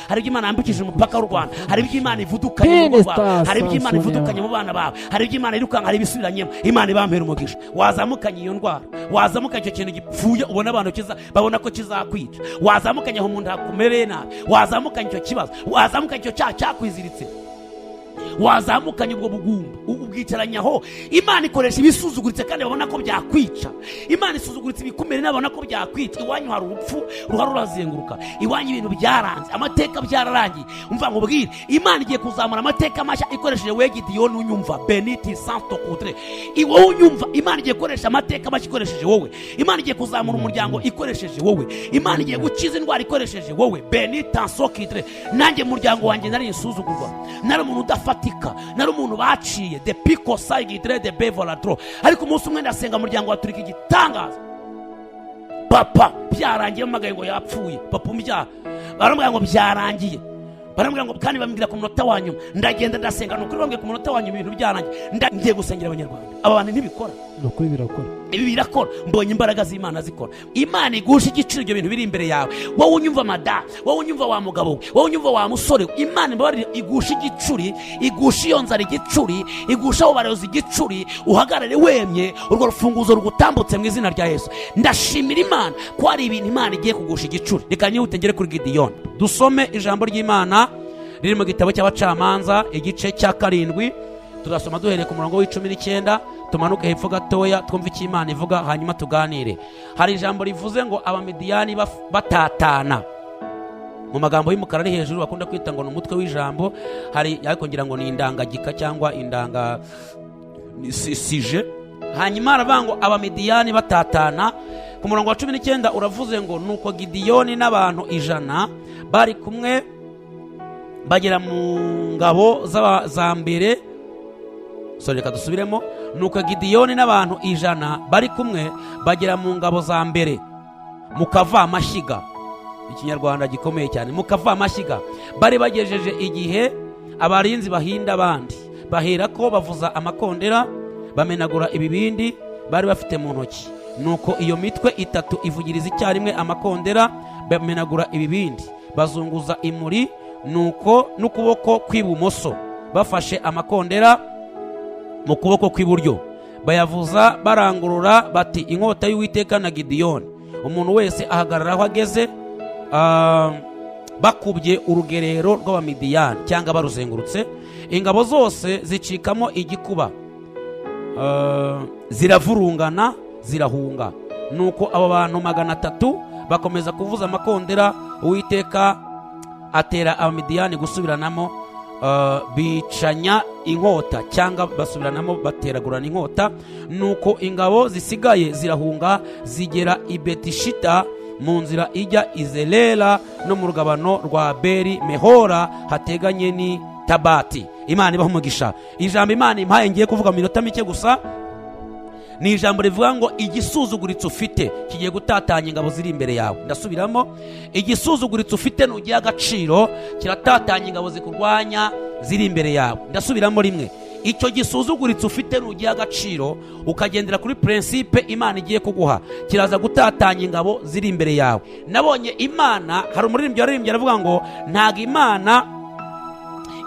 Hari ibyo Imana yambukije umupaka w'u Rwanda. Hari ibyo Imana ivudukanye mu rugo rwawe. Hari ibyo Imana ivudukanye mu bana bawe. Hari ibyo Imana yirukanka. Hari ibisubiranyemo. Imana ibampera umugisha. Wazamukanye iyo ndwara, wazamukanye icyo kintu gipfuye ubona abantu babona ko kizakwica, wazamukanye aho umuntu hakumereye nabi, wazamukanye icyo kibazo, wazamukanye icyo cyaha cyakwiziritse, wazamukanye ubwo bugumba, ubwicaranye aho. Imana ikoresha ibisuzuguritse kandi babona ko byakwica. Imana isuzuguritse ibikumere n'ababona ko byakwica. Iwanyu hari urupfu ruhari rurazenguruka. Iwanyu ibintu byaranze, amateka byararangiye. Umva nkubwire, Imana igiye kuzamura amateka mashya ikoresheje we Gidiyoni unyumva, Beniti Santo Kudre, wowe unyumva. Imana igiye gukoresha amateka mashya ikoresheje wowe. Imana igiye kuzamura umuryango ikoresheje wowe. Imana igiye gukiza indwara ikoresheje wowe, Benita Sokidre. Nanjye mu muryango wanjye nari insuzugurwa, nari umuntu udafatika, nari umuntu baciye de piko sayigidre de bevoladro. Ariko umunsi umwe ndasenga, umuryango waturika igitangaza. Papa byarangiye, bamagaye ngo yapfuye. Papa umbyara baramubwira ngo byarangiye, baramubwira ngo, kandi bambwira ku munota wa nyuma. Ndagenda ndasenga. Ni ukuri, bambwiye ku munota wa nyuma ibintu byarangiye. Ngiye gusengera Abanyarwanda. Aba bantu ntibikora. Ni ukuri birakora. Ibi birakora. Mbonye imbaraga z'Imana zikora. Imana igusha igiciro ibyo bintu biri imbere yawe. Wowe unyumva mada, wowe unyumva wa mugabo we, wowe unyumva wa musore we, Imana imbabarire igusha igicuri, igusha iyo nzara igicuri, igusha abo barozi igicuri. Uhagarare wemye, urwo rufunguzo rugutambutse mu izina rya Yesu. Ndashimira Imana ko hari ibintu Imana igiye kugusha igicuri. Reka nyihute ngere kuri Gidiyoni. Dusome ijambo ry'Imana riri mu gitabo cy'Abacamanza, igice cya 7. Turasoma duhereye ku murongo wa 19, tumanuke hepfo gatoya, twumve icyo Imana ivuga, hanyuma tuganire. Hari ijambo rivuze ngo Abamidiyani batatana. Mu magambo y'umukara ari hejuru bakunda kwita ngo ni umutwe w'ijambo, hari ariko ngira ngo ni indangagika cyangwa indanga sije. Hanyuma haravuga ngo Abamidiyani batatana. Ku murongo wa 19 uravuze ngo: "Nuko Gidiyoni n'abantu 100 bari kumwe bagera mu ngabo za mbere." Sorry, reka dusubiremo. "Nuko Gidiyoni n'abantu 100 bari kumwe bagera mu ngabo za mbere mu Kavamashyiga." Ikinyarwanda gikomeye cyane. Mu Kavamashyiga bari bagejeje igihe abarinzi bahinda abandi, bahera ko bavuza amakondera, bamenagura ibibindi bari bafite mu ntoki. Nuko iyo mitwe itatu ivugiriza icyarimwe amakondera, bamenagura ibibindi, bazunguza imuri. Nuko n'ukuboko kw'ibumoso bafashe amakondera mu kuboko kw'iburyo, bayavuza barangurura bati: "Inkota y'Uwiteka na Gidiyoni!" Umuntu wese ahagarara aho ageze, bakubye urugerero rw'Abamidiyani cyangwa baruzengurutse. Ingabo zose zicikamo igikuba, ziravurungana, zirahunga. Nuko abo bantu 300 bakomeza kuvuza amakondera. Uwiteka atera Abamidiyani gusubiranamo, bicanya inkota cyangwa basubiranamo, bateragurana inkota. Nuko ingabo zisigaye zirahunga, zigera i Betishita mu nzira ijya i Zerera no mu rugabano rwa Beri Mehora hateganye ni Tabati. Imana ibaha umugisha. Ijambo Imana impaye ngiye kuvuga mu minota mike gusa ni ijambo rivuga ngo igisuzuguritse ufite kigiye gutatanya ingabo ziri imbere yawe. Ndasubiramo: igisuzuguritse ufite nugiha agaciro kiratatanya ingabo zikurwanya ziri imbere yawe. Ndasubiramo rimwe: icyo gisuzuguritse ufite nugiha agaciro, ukagendera kuri principe Imana igiye kuguha, kiraza gutatanya ingabo ziri imbere yawe. Nabonye Imana, hari umuririmbyi waririmbye aravuga ngo ntabwo Imana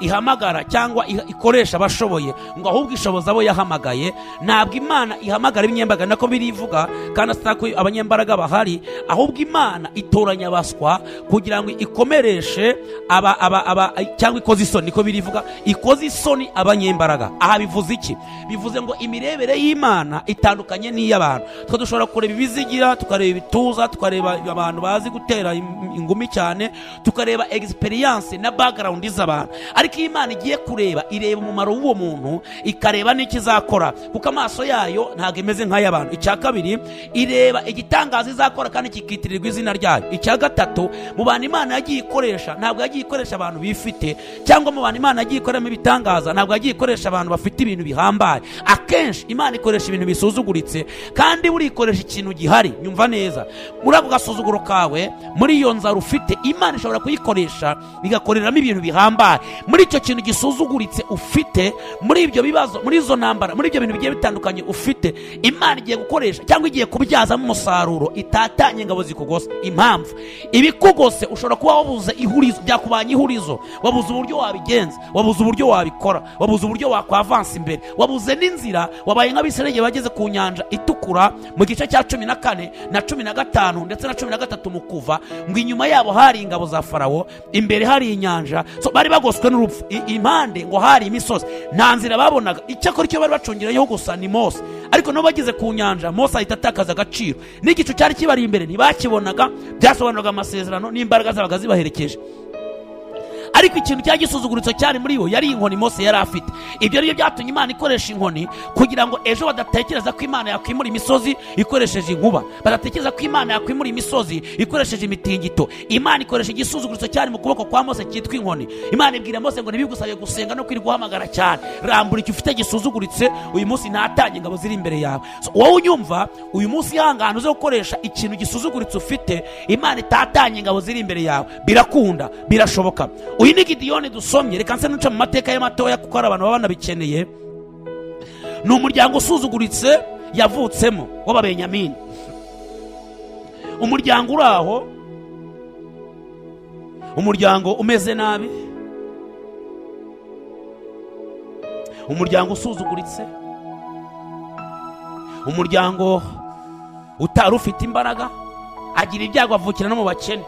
ihamagara cyangwa ikoresha abashoboye, ngo ahubwo ishoboza abo yahamagaye. Ntabwo Imana ihamagara ibinyembaraga, nako birivuga kandi atari ko abanyembaraga bahari, ahubwo Imana itoranya abaswa kugira ngo ikomereshe aba aba aba cyangwa ikoze isoni, niko birivuga, ikoze isoni abanyembaraga. Aha bivuze iki? Bivuze ngo imirebere y'Imana itandukanye n'iy'abantu. Twe dushobora kureba ibizigira, tukareba ibituza, tukareba abantu bazi gutera ingumi cyane, tukareba experience na background z'abantu. Ariko iyo Imana igiye kureba, ireba umumaro w'uwo muntu, ikareba n'icyo izakora, kuko amaso yayo ntabwo imeze nk'ay'abantu. Icya kabiri, ireba igitangaza izakora kandi kikitirirwa izina ryayo. Icya gatatu, mu bantu Imana yagiye ikoresha, ntabwo yagiye ikoresha abantu bifite, cyangwa mu bantu Imana yagiye ikoreramo ibitangaza, ntabwo yagiye ikoresha abantu bafite ibintu bihambaye. Akenshi Imana ikoresha ibintu bisuzuguritse, kandi buriya ikoresha ikintu gihari. Nyumva neza: muri ako gasuzuguro kawe, muri iyo nzara ufite, Imana ishobora kuyikoresha igakoreramo ibintu bihambaye. Muri Muri icyo kintu gisuzuguritse ufite, muri ibyo bibazo, muri izo ntambara, muri ibyo bintu bigiye bitandukanye ufite, Imana igiye gukoresha cyangwa igiye kubyazamo umusaruro itatanye ingabo zikugose. Impamvu ibikugose, ushobora kuba wabuze ihurizo, byakubanye ihurizo, wabuze uburyo wabigenza, wabuze uburyo wabikora, wabuze uburyo wakwavansa imbere, wabuze n'inzira. Wabaye nk'Abisirayeli bageze ku Nyanja Itukura mu gice cya 14 na 15 ndetse na 13 mu Kuva, ngo inyuma yabo hari ingabo za Farawo, imbere hari inyanja. So, bari bagoswe n'urupfu. Impande ngo hari imisozi, nta nzira babonaga. Icyakora icyo bari bacungireyeho gusa ni Mose. Ariko nabo bageze ku nyanja, Mose ahita atakaza agaciro, n'igicu cyari kibari imbere ntibakibonaga, byasobanuraga amasezerano n'imbaraga zabaga zibaherekeje. Ariko ikintu cya gisuzuguritso cyari muri bo yari inkoni Mose yari afite. Ibyo rero byatumye Imana ikoresha inkoni kugira ngo ejo badatekereza ko Imana yakwimura imisozi ikoresheje inkuba, badatekereza ko Imana yakwimura imisozi ikoresheje imitingito. Imana ikoresha igisuzuguritso cyari mu kuboko kwa Mose cyitwa inkoni. Imana ibwira Mose ngo ntibigusabe gusenga no kwirirwa uhamagara cyane, rambura icyo ufite gisuzuguritse uyu munsi, ntatange ingabo ziri imbere yawe. So, wowe unyumva uyu munsi, ihangane uze gukoresha ikintu gisuzuguritse ufite, Imana itatanye ingabo ziri imbere yawe. Birakunda, birashoboka. Uyu ni Gidiyoni dusomye. Reka nse nuca mu mateka ye matoya kuko hari abantu baba banabikeneye. Ni umuryango usuzuguritse yavutsemo w'Ababenyamini, umuryango uri aho, umuryango umeze nabi, umuryango usuzuguritse, umuryango utari ufite imbaraga. Agira ibyago avukira no mu bakene.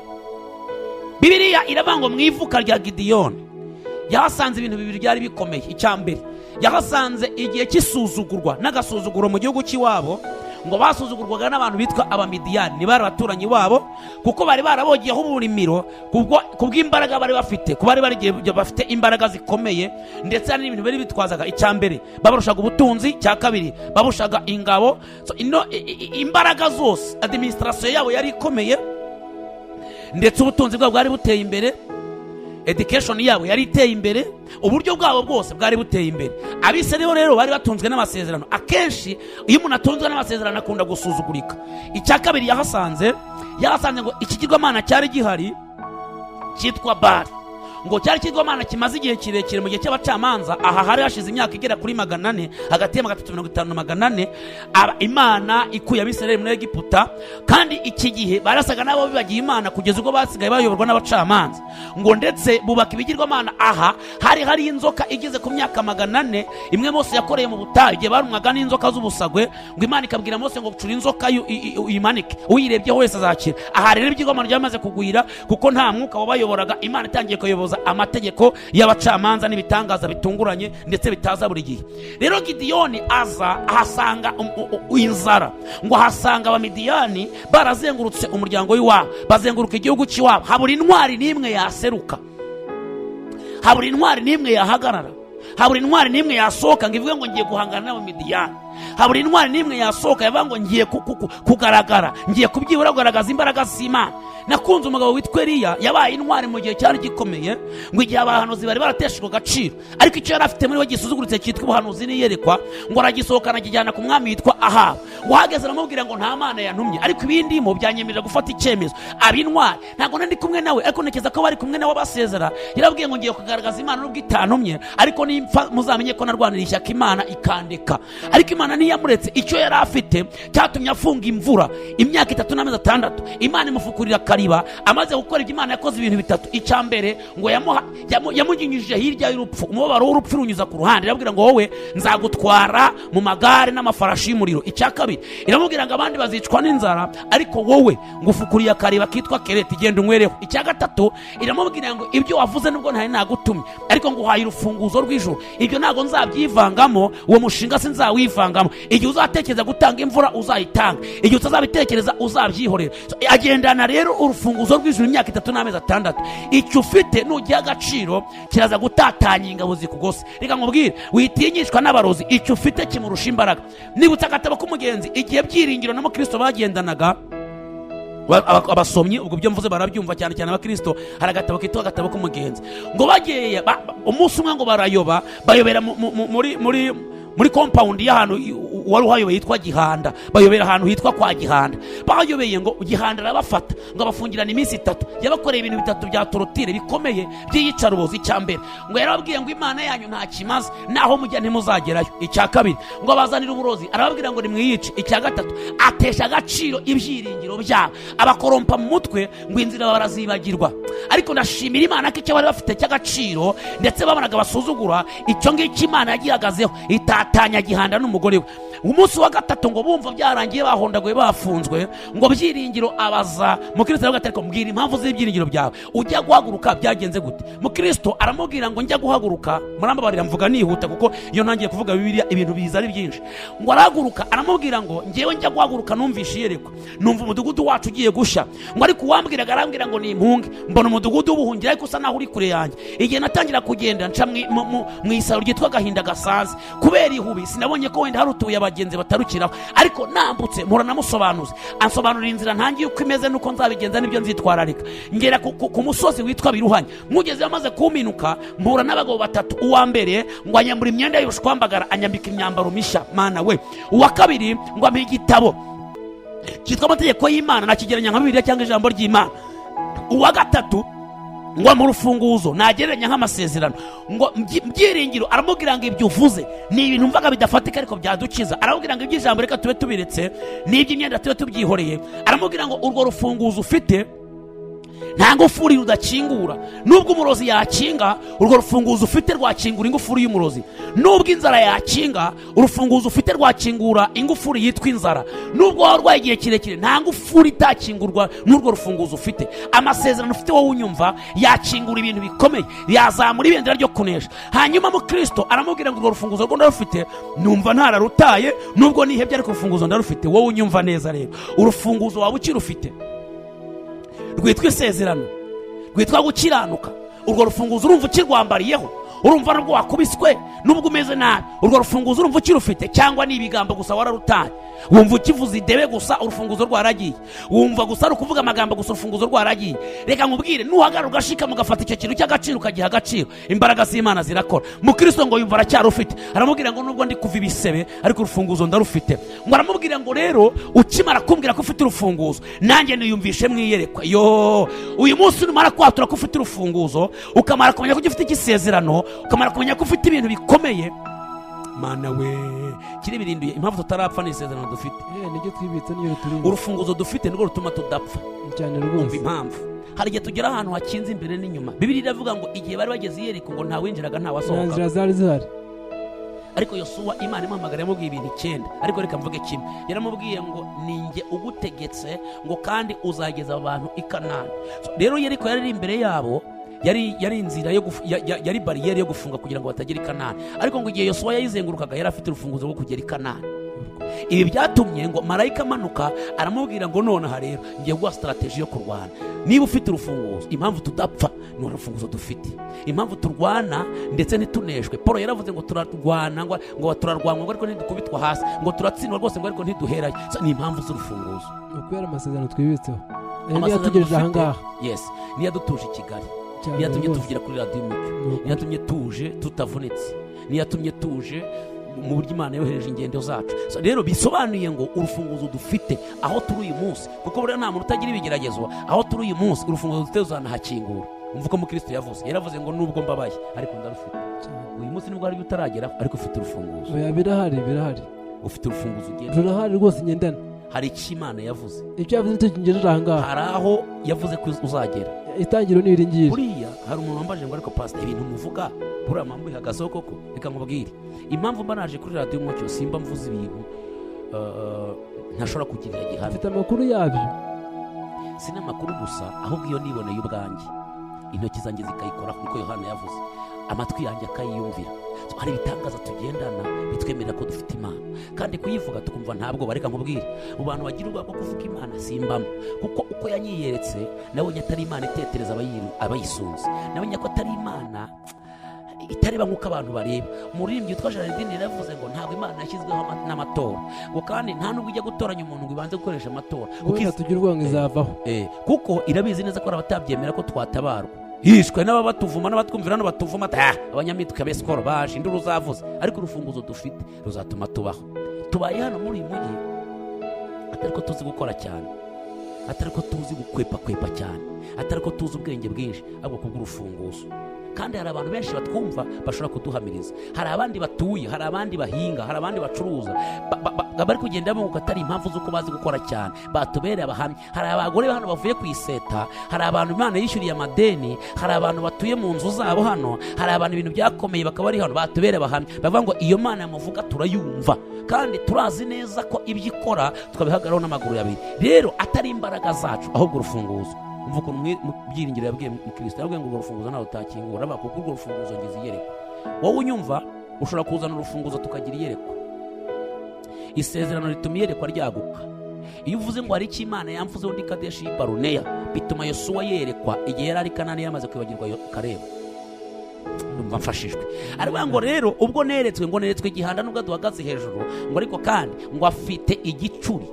Bibiliya iravuga ngo mu ivuka rya Gidiyoni yahasanze ibintu bibiri byari bikomeye. Icya mbere, yahasanze igihe cy'isuzugurwa n'agasuzuguro mu gihugu cy'iwabo. Ngo basuzugurwaga n'abantu bitwa Abamidiyani, ni bari abaturanyi babo, kuko bari barabogeyeho uburimiro kubw'imbaraga bari bafite, kuba bari barigiye bafite imbaraga zikomeye, ndetse hari n'ibintu bari bitwazaga. Icya mbere, babarushaga ubutunzi; icya kabiri, barushaga ingabo. So, ino, imbaraga zose, administration yabo yari ikomeye, ndetse ubutunzi bwabo bwari buteye imbere, education yabo yari iteye imbere, uburyo bwabo bwose bwari buteye imbere. Abisirayeli rero bari batunzwe n'amasezerano. Akenshi iyo umuntu atunzwe n'amasezerano akunda gusuzugurika. Icya kabiri yahasanze ngo ikigirwamana cyari gihari cyitwa Bari. Ngo cyari ikigirwamana kimaze igihe kirekire mu gihe cy'abacamanza. Aha hari hashize imyaka igera kuri 400, hagati ya 350 na 400, Imana ikuye Abisirayeli muri Egiputa. Kandi iki gihe barasaga n'abo bibagiye Imana, kugeza ubwo basigaye bayoborwa n'abacamanza. Ngo ndetse bubaka ibigirwamana. Aha hari hari inzoka igeze ku myaka 400, imwe Mose yakoreye mu butayu igihe barumwaga n'inzoka z'ubusagwe. Ngo Imana ikabwira Mose ngo cura inzoka uyimanike, uyirebyeho wese azakira. Aha rero ibigirwamana byamaze kugwira, kuko nta mwuka wabayoboraga. Imana itangiye kuyoboza amategeko y'abacamanza n'ibitangaza bitunguranye ndetse bitaza buri gihe. Rero Gidiyoni aza ahasanga inzara. Ngo ahasanga Abamidiyani barazengurutse umuryango w'iwabo, bazenguruka igihugu cy'iwabo, habura intwari n'imwe yaseruka, habura intwari n'imwe yahagarara, habura intwari n'imwe yasohoka ngo ivuge ngo ngiye guhangana n'Abamidiyani, habura intwari n'imwe yasohoka yavuga ngo ngiye kugaragara, ngiye kubyibura kugaragaza imbaraga z'Imana. Nakunze umugabo witwa Eliya, yabaye intwari mu gihe cyari gikomeye, ngo igihe abahanuzi bari barateshejwe agaciro, ariko icyo yari afite muri we gisuzuguritse cyitwa ubuhanuzi n'iyerekwa, ngo aragisohokana akijyana ku mwami witwa Ahabu. Ngo ahageze aramubwira ngo nta Mana yantumye, ariko ibindimo byanyemerera gufata icyemezo. Aba intwari. Ntabwo nari ndi kumwe nawe, ariko ntekereza ko bari kumwe nawe basezera. Yarabwiye ngo ngiye kugaragaza Imana nubwo itantumye, ariko nimfa muzamenye ko narwanira ishyaka Imana ikandeka. Ariko Imana ntiyamuretse. Icyo yari afite cyatumye afunga imvura imyaka 3 n'amezi 6. Imana imufukurira akariba. Amaze gukora ibyo, Imana yakoze ibintu bitatu. Icya mbere, ngo yamunyujije hirya y'urupfu, umubabaro w'urupfu runyuza ku ruhande. Irabwira ngo wowe nzagutwara mu magare n'amafarashi y'umuriro. Icya kabiri, iramubwira ngo abandi bazicwa n'inzara, ariko wowe ngo ufukuriye akariba kitwa Kereti, genda unywereho. Icya gatatu, iramubwira ngo ibyo wavuze nubwo ntari nagutumye, ariko ngo uhaye urufunguzo rw'ijuru, ibyo ntabwo nzabyivangamo, uwo mushinga sinzawivangamo. Igihe uzatekereza gutanga imvura uzayitanga, igihe utazabitekereza uzabyihorera. So, agendana rero urufunguzo rw'ijuru imyaka 3 n'amezi 6. Icyo ufite nugiha agaciro kiraza gutatanya ingabo zikugose. Reka nkubwire, witinyishwa n'abarozi, icyo ufite kimurusha imbaraga. Nibutse agatabo k'umugenzi, igihe Byiringiro na Mukristo bagendanaga. Abasomyi ubwo byo mvuze barabyumva, cyane cyane abakristo. Hari agatabo kitwa Agatabo k'Umugenzi. Ngo bagiye umunsi umwe ngo barayoba, bayobera muri compound y'ahantu Uwari uhayoboye yitwa Gihanda. Bayobera ahantu hitwa kwa Gihanda. Bayobeye ngo Gihanda arabafata, ngo abafungirana iminsi 3. Yabakoreye ibintu bitatu bya torture bikomeye by'iyicarubozo. Icya mbere, ngo yarababwiye ngo Imana yanyu nta kimaze, naho mujya ntimuzagerayo. Icya kabiri, ngo abazanire uburozi, arababwira ngo nimwiyice. Icya gatatu, atesha agaciro ibyiringiro byabo, abakorompa mu mutwe, ngo inzira barazibagirwa. Ariko ndashimira Imana ko icyo bari bafite cy'agaciro, ndetse babonaga basuzugura, icyo ngicyo Imana yagihagazeho, itatanya Gihanda n'umugore we. Umunsi wa gatatu, ngo bumva byarangiye, bahondaguye, bafunzwe, ngo Byiringiro abaza Mukristo, aravuga ati: "Ariko mbwira impamvu z'ibyiringiro byawe, ujya guhaguruka byagenze gute?" Mukristo aramubwira ngo: "Njya guhaguruka," murambabarira mvuga nihuta, kuko iyo ntangiye kuvuga Bibiliya ibintu biza ari byinshi. Ngo arahaguruka, aramubwira ngo: "Ngewe njya guhaguruka numvishe iyerekwa, numva umudugudu wacu ugiye gushya." Ngo ariko uwambwiraga arambwira ngo ni impunge, mbona umudugudu w'ubuhungiro ariko usa naho uri kure yanjye. Igihe natangira kugenda nca mu isaro ryitwa Agahinda Gasaze, kubera ihubi sinabonye ko wenda hari utubuye abagenzi batarukiraho, ariko nambutse mpura namusobanuza, ansobanurira inzira ntangiye uko imeze n'uko nzabigenza n'ibyo nzitwararika. Ngera ku musozi witwa Biruhanya. Mugeze bamaze kuminuka, mpura n'abagabo batatu. Uwa mbere ngo anyambura imyenda y'ubushwambagara, anyambika imyambaro mishya. Mana we! Uwa kabiri ngo ampa igitabo cyitwa Amategeko y'Imana, nakigereranya nka Bibiliya cyangwa ijambo ry'Imana. Uwa gatatu ngo ampa urufunguzo, nagereranya nk'amasezerano. Ngo Byiringiro aramubwira ngo: "Ibyo uvuze ni ibintu mvaga bidafatika, ariko byadukiza." Aramubwira ngo: "Iby'ijambo reka tube tubiretse, n'iby'imyenda tube tubyihoreye." Aramubwira ngo: "Urwo rufunguzo ufite nta ngufuri rudakingura. Nubwo umurozi yakinga, urwo rufunguzo ufite rwakingura ingufuri y'umurozi. Nubwo inzara yakinga, urufunguzo ufite rwakingura ingufuri yitwa inzara. Nubwo waba urwaye igihe kirekire, nta ngufuri itakingurwa n'urwo rufunguzo ufite. Amasezerano ufite, wowe unyumva, yakingura ibintu bikomeye, yazamura ibendera ryo kunesha." Hanyuma Mukristo aramubwira ngo: "Urwo rufunguzo rwo ndarufite, numva ntararutaye, nubwo nihebye, ariko urufunguzo ndarufite." Wowe unyumva neza rero, urufunguzo waba ukirufite rwitwa isezerano, rwitwa gukiranuka, urwo rufunguzo urumva ukirwambariyeho? Urumva nubwo wakubiswe, nubwo umeze nabi, urwo rufunguzo urumva ukirufite, cyangwa ni ibigambo gusa, wararutaye? Wumva ukivuza idebe gusa, urufunguzo rwaragiye? Wumva gusa ari ukuvuga amagambo gusa, urufunguzo rwaragiye? Reka nkubwire, nuhagarara ugashikama, ugafata icyo kintu cy'agaciro, ukagiha agaciro, imbaraga z'Imana zirakora. Mukristo ngo yumva aracyarufite. Aramubwira ngo: "Nubwo ndi kuva ibisebe, ariko urufunguzo ndarufite." Ngo aramubwira ngo: "Rero ukimara kumbwira ko ufite urufunguzo, nanjye niyumvishe mwiyerekwa yo." Uyu munsi numara kwatura ko ufite urufunguzo, ukamara kumenya ko ugifite igisezerano, ukamara kumenya ko ufite ibintu bikomeye, Mana we, kiri birinduye. Impamvu tutarapfa ni isezerano dufite. Niryo twibitse, niyo turinze. Urufunguzo dufite nirwo rutuma tudapfa. Cyane Umva rwose. impamvu hari igihe tugera ahantu hakinze imbere n'inyuma. Bibiliya iravuga ngo igihe bari bageze i Yeriko, ngo ntawinjiraga, Nta ntawasohokaga. nzira zari zihari. Ariko Yosuwa, Imana imuhamagara, yamubwiye ibintu 9, ariko reka mvuge kimwe. Yaramubwiye ngo: "Ni njye ugutegetse," ngo "kandi uzageza abo bantu i Kanani." So, rero Yeriko yari iri imbere yabo, yari inzira yo yari bariyeri yo gufunga kugira ngo batagera i Kanani. Ariko ngo igihe Yosuwa yayizengurukaga, yari afite urufunguzo rwo kugera i Kanani. Ibi byatumye ngo marayika amanuka, aramubwira ngo: "Nonaha rero ngiye guha strategy yo kurwana niba ufite urufunguzo." Impamvu tudapfa ni urufunguzo dufite. Impamvu turwana ndetse ntituneshwe, Paul yaravuze ngo turarwana, ngo turarwanywa, ngo ariko ntidukubitwa hasi, ngo turatsindwa rwose, ngo ariko ntiduherayo. So, ni impamvu z'urufunguzo. Ni ukubera amasezerano twibitseho, ayo niyo Amasezerano yatugejeje aha dufite, ngaha. Yes, niyo yadutuje i Kigali, Cyane niyo yatumye rwose. tuvugira kuri Radiyo Umucyo, Ni ukuri. niyo yatumye tuje tutavunitse, niyo yatumye tuje mu buryo Imana yohereje ingendo zacu. So, rero bisobanuye ngo urufunguzo dufite aho turi uyu munsi, kuko buriya nta muntu utagira ibigeragezo, aho turi uyu munsi urufunguzo dufite ruzanahakingura. Umva uko Mukristo yavuze, yaravuze ngo: "Nubwo mbabaye, ariko ndarufite." Cyane. Uyu munsi nubwo hari ibyo utarageraho, ariko ufite urufunguzo. Oya, birahari, birahari. Ufite urufunguzo ugenda. Rurahari rwose, ngendana. Hari icyo Imana yavuze. Icyo yavuze nicyo kingejeje aha ngaha. Hari aho yavuze ko uzagera. Itangiriro ni iri ngiri. Buriya hari umuntu wambaje ngo: "Ariko pasita, ibintu muvuga buriya mpamvu bihagazeho koko?" Reka nkubwire impamvu mba naje kuri Radiyo Umucyo. Simba mvuze ibintu ntashobora kugirira gihamya. Mfite amakuru yabyo. Si n'amakuru gusa, ahubwo iyo niboneye ubwanjye, intoki zanjye zikayikoraho, niko Yohana yavuze, amatwi yanjye akayiyumvira. So, hari ibitangaza tugendana bitwemerera ko dufite Imana, kandi kuyivuga tukumva ntabwo. Bareka nkubwire, mu bantu bagira ubwoba bwo kuvuga Imana simbamo, kuko uko yanyiyeretse nabonye atari Imana itetereza abayisunze, nabonye ko atari Imana itareba nk'uko abantu bareba. Umuririmbyi witwa Gerardine yaravuze ngo ntabwo Imana yashyizweho n'amatora, ngo kandi nta nubwo ijya gutoranya umuntu ngo ibanze gukoresha amatora, kuko Wenda tugira ubwoba ngo izavaho. Kuko irabizi neza ko hari abatabyemera ko twatabarwa. Yishwe n'ababatuvuma n'abatwumvira hano batuvuma ati ah, abanyamitwe besikoro baje, induru zavuze. Ariko urufunguzo dufite ruzatuma tubaho. Tubaye hano muri uyu mujyi atari ko tuzi gukora cyane, atari ko tuzi gukwepa kwepa cyane, atari ko tuzi ubwenge bwinshi, ahubwo kubw'urufunguzo. Kandi hari abantu benshi batwumva bashobora kuduhamiriza. Hari abandi batuye, hari abandi bahinga, hari abandi bacuruza, bari kugenda bunguka atari impamvu z'uko bazi gukora cyane, batubereye abahamya. Hari abagore hano bavuye ku iseta, hari abantu Imana yishyuriye amadeni, hari abantu batuye mu nzu zabo hano, hari abantu ibintu byakomeye bakaba bari hano, batubereye abahamya. Bavuga ngo iyo Mana yamuvuga turayumva, kandi turazi neza ko ibyo ikora tukabihagararaho n'amaguru abiri. Rero atari imbaraga zacu, ahubwo urufunguzo. Umva ukuntu mu byiringiro yabwiye mukristo, yabwiye ngo urwo rufunguzo ntawe utakingura, aravuga kuko urwo rufunguzo ngize iyerekwa. Wowe unyumva ushobora kuzana urufunguzo tukagira iyerekwa. Isezerano rituma iyerekwa ryaguka. Iyo uvuze ngo hari icyo Imana yamvuzeho ndi Kadeshi Baruneya, bituma Yosuwa yerekwa igihe yari ari Kanani yamaze kwibagirwa Kalebu. Ndumva mfashijwe. Aravuga ngo rero ubwo neretswe, ngo neretswe igihanda nubwo duhagaze hejuru, ngo ariko kandi ngo afite igicuri.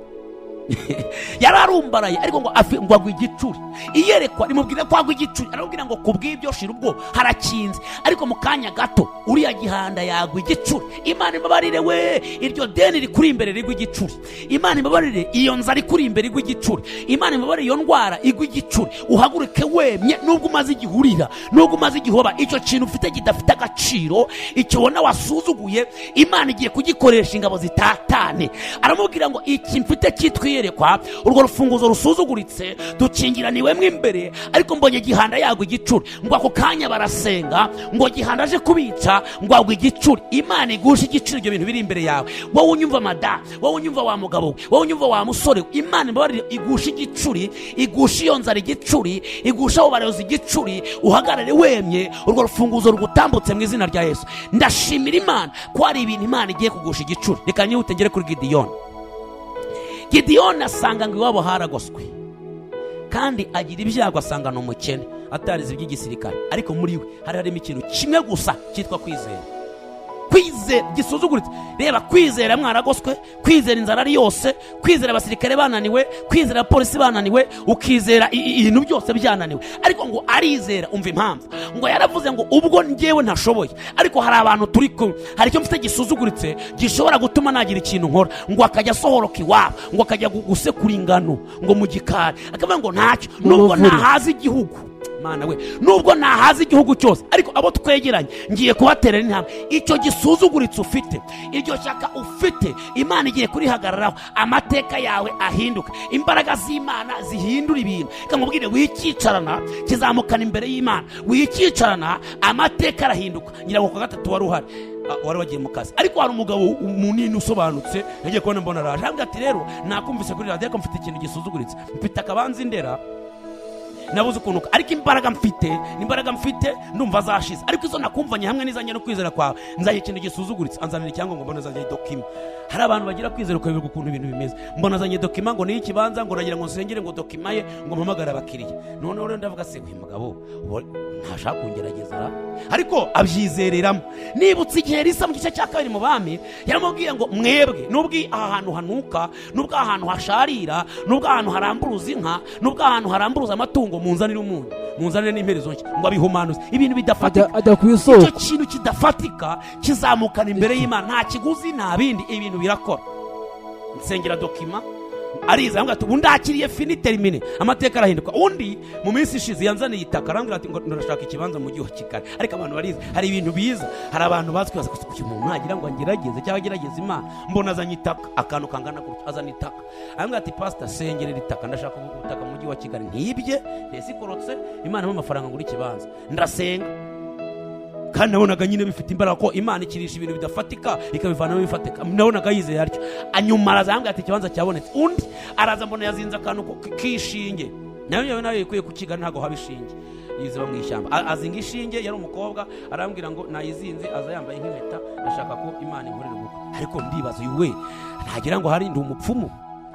Yari arumbaraye, ariko ngo ngo agwa igicuri. Iyerekwa rimubwira ko agwa igicuri, aramubwira ngo kubw'ibyo shira ubwo harakinze, ariko mu kanya gato uriya gihanda yagwa igicuri. Imana imbabarire we, iryo deni rikuri imbere rigwa igicuri. Imana imbabarire iyo nzara ikuri imbere igwa igicuri. Imana imbabarire iyo ndwara igwa igicuri. Uhaguruke wemye, nubwo umaze igihe urira, nubwo umaze igihe uba, icyo kintu ufite kidafite agaciro, icyo ubona wasuzuguye, Imana igiye kugikoresha ingabo zitatane. Aramubwira ngo iki mfite cyitwa iyerekwa, urwo rufunguzo rusuzuguritse dukingiraniwemo imbere, ariko mbonye gihanda yagwa igicuri. Ngo ako kanya barasenga, ngo gihanda aje kubica, ngo agwa igicuri. Imana igusha igicuri ibyo bintu biri imbere yawe. Wowe unyumva mada, wowe unyumva wa mugabo we, wowe unyumva wa musore we, Imana imbabarire igusha igicuri, igusha iyo nzara igicuri, igusha abo barozi igicuri. Uhagarare wemye, urwo rufunguzo rugutambutse mu izina rya Yesu. Ndashimira Imana ko hari ibintu Imana igiye kugusha igicuri. Reka nyihute ngere kuri Gidiyoni. Gidiyoni asanga ngo iwabo haragoswe, kandi agira ibyago asanga ni umukene, atarize iby'igisirikare, ariko muri we hari harimo ikintu kimwe gusa cyitwa kwizera. Kwizera gisuzuguritse. Reba, kwizera mwaragoswe, kwizera inzara ari yose, kwizera abasirikare bananiwe, kwizera abapolisi bananiwe, ukizera ibintu byose byananiwe, ariko ngo arizera. Umva impamvu, ngo yaravuze ngo ubwo njyewe ntashoboye, ariko hari abantu turi kumwe, hari icyo mfite gisuzuguritse gishobora gutuma nagira ikintu nkora. Ngo akajya asohoroka iwabo, ngo akajya gusekura ingano ngo mu gikari, akavuga ngo ntacyo Mu nubwo muvure. nahaza igihugu, Mana we, nubwo nahaza igihugu cyose, ariko abo twegeranye ngiye kubaterera intambwe. Icyo gisuzuguritse ufite, iryo shyaka ufite, Imana igiye kurihagararaho, amateka yawe ahinduka, imbaraga z'Imana zihindura ibintu. Reka nkubwire, wikicarana kizamukana imbere y'Imana, wikicarana amateka arahinduka. Ngira ngo ku wa gatatu wari uhari, wari wagiye mu kazi, ariko hari umugabo munini usobanutse nagiye kubona mbona araje, arambwira ati rero nakumvise kuri radiyo, ariko mfite ikintu gisuzuguritse, mfite akabanza indera nabuze ukuntu, ariko imbaraga mfite, imbaraga mfite ndumva zashize, ariko izo nakumvanye hamwe n'izanjye no kwizera kwawe, nzanye ikintu gisuzuguritse. Anzanira icyangombwa, mbona azanye document. Hari abantu bagira kwizera ukayoberwa ukuntu ibintu bimeze. Mbona azanye document ngo niyo ikibanza, ngo nagira ngo nsengere ngo document ye, ngo mpamagare abakiriya. Noneho rero ndavuga se uyu mugabo ubu ntashaka kungerageza ra? Ariko abyizereramo. Nibutse igihe Elisa mu gice cya kabiri mu bami yaramubwiye ngo mwebwe nubwo aha hantu hanuka, nubwo aha hantu hasharira, nubwo aha hantu haramburuza inka, nubwo aha hantu haramburuza amatungo, munzanire umunyu, munzanire n'imperezo nshya, ngo abihumanuze ibintu bidafatika. Ajya ku Icyo isoko. kintu kidafatika kizamukana imbere y'Imana, nta kiguzi nta bindi, ibintu birakora. Nsengera document ariza, aramubwira ati ubu ndakiriye, fini terminé, amateka arahinduka. Undi mu minsi ishize yanzaniye itaka, arambwira ati ngo ndashaka ikibanza mu mujyi wa Kigali. Ariko abantu barize, hari ibintu biza, hari abantu bazi kwibaza gusa uyu muntu nagira ngo angerageze cyangwa agerageze Imana. Mbona azanye itaka, akantu kangana gutya, azana itaka, arambwira ati pasita sengerera itaka, ndashaka ubutaka mu mujyi wa Kigali. Ntibye ntesikorotse, Imana impa amafaranga ngura ikibanza. Ndasenga, kandi nabonaga nyine bifite imbaraga ko Imana ikirisha ibintu bidafatika ikabivanamo ibifatika. Nabonaga yizeye atyo. Anyuma araza arambwira ati ikibanza cyabonetse. Undi araza mbona yazinze akantu k'ishinge, nayo nayo ikwiye ku Kigali, ntabwo haba ishinge yiziba mu ishyamba. Azinga ishinge, yari umukobwa, arambwira ngo nayizinze, aza yambaye nk'impeta, ndashaka ko Imana inkorera ubukwe. Ariko ndibaza uyu we ntagira ngo hari ndi umupfumu,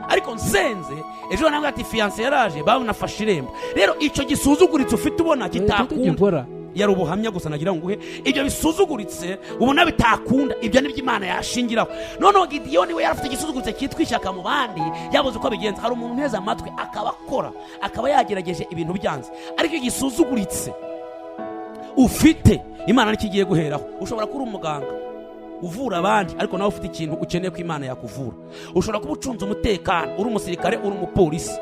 ariko nsenze ejo nambwira ati fiancé yaraje, banafashe irembo. Rero icyo gisuzuguritse ufite ubona kitakunda, gikora. Yari ubuhamya gusa nagira ngo nguhe. Ibyo bisuzuguritse ubona bitakunda, ibyo nibyo Imana yashingiraho. Noneho Gidiyoni we yari afite igisuzuguritse cyitwa ishyaka mu bandi, yabuze uko abigenza. Hari umuntu uneze amatwi akaba akora, akaba yagerageje ibintu byanze, ariko igisuzuguritse Ufite Imana nicyo igiye guheraho. Ushobora kuba uri umuganga uvura abandi, ariko nawe ufite ikintu ukeneye ko Imana yakuvura. Ushobora kuba ucunze umutekano, uri umusirikare, uri umupolisi,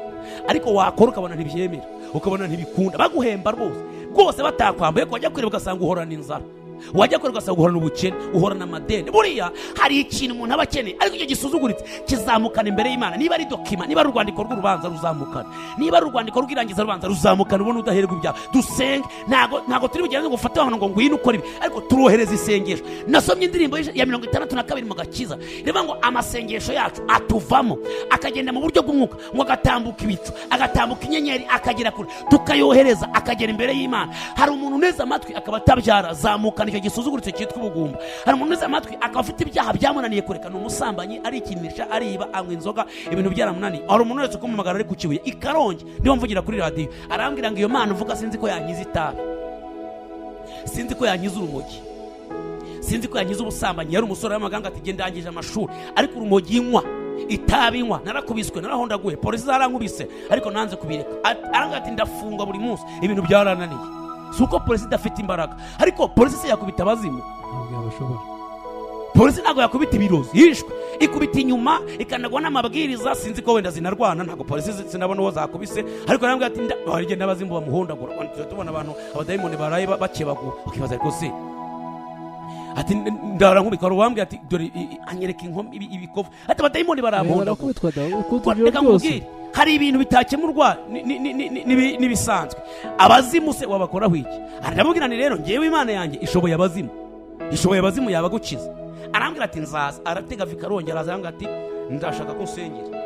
ariko wakora ukabona ntibyemera, ukabona ntibikunda, baguhemba rwose rwose batakwambaye, wajya kureba ugasanga uhorana inzara, wajya kureba ugasanga uhorana ubukene, uhorana amadeni. Buriya hari ikintu umuntu aba akeneye, ariko icyo gisuzuguritse kizamukana imbere y'Imana. Niba ari document, niba ari urwandiko rw'urubanza ruzamukana, niba ari urwandiko rw'irangiza rubanza ruzamukana, ubona udahererwa ibyaha. Dusenge, ntago turi bugende ngo ufate abantu ngo ngwino ukore ibi, ariko turohereza isengesho. Nasomye indirimbo ya 62 mu gakiza, rivuga ngo amasengesho yacu atuvamo akagenda mu buryo bw'umwuka, ngo agatambuka ibicu, agatambuka inyenyeri, akagera kure, tukayohereza akagera imbere y'Imana. Hari umuntu uneze amatwi akaba atabyara, zamukana icyo gisuzuguritse cyitwa ubugumba. Hari umuntu uneze amatwi akaba afite ibyaha byamunaniye kureka, ni umusambanyi, arikinisha, ariba, anywa inzoga, ibintu byaramunaniye. Hari umuntu wese kumumagara ari ku Kibuye i Karongi, niba mvugira kuri radiyo, arambwira ngo iyo Mana uvuga sinzi ko yankiza itabi, sinzi ko yankiza urumogi, sinzi ko yankiza ubusambanyi. Yari umusore w'amaganga, ati genda ndangije amashuri, ariko urumogi nywa, itabi nywa, narakubiswe, narahondaguye, polisi zarankubise, ariko nanze kubireka. Arambwira ati ndafungwa buri munsi, ibintu byarananiye. Si uko polisi idafite imbaraga, ariko polisi se yakubita abazimu? Ntabwo yabashobora. Polisi ntabwo yakubita ibirozi, yishwe ikubita inyuma ikanagwa n'amabwiriza. Sinzi ko wenda zinarwana, ntabwo polisi sinabona uwo zakubise, ariko arambwira ati hari igihe n'abazimu bamuhondagura. Tujya tubona abantu abadayimoni baraye bakebagura, ukibaza ariko se ati ndara nkubika. Hari uwambwira ati dore anyereka inkomi ibikovu, ati abadayimoni baramuhondagura. Barakubitwa da, ukubitwa ijoro Reka ryose. nkubwire, hari ibintu bitakemurwa n'ibisanzwe. Abazimu se wabakoraho iki? Aramubwira ni rero ngewe Imana yanjye ishoboye abazimu, ishoboye abazimu, yabagukiza. Arambwira ati nzaza. Aratega vikarongera araza, arambwira ati ndashaka ko unsengera.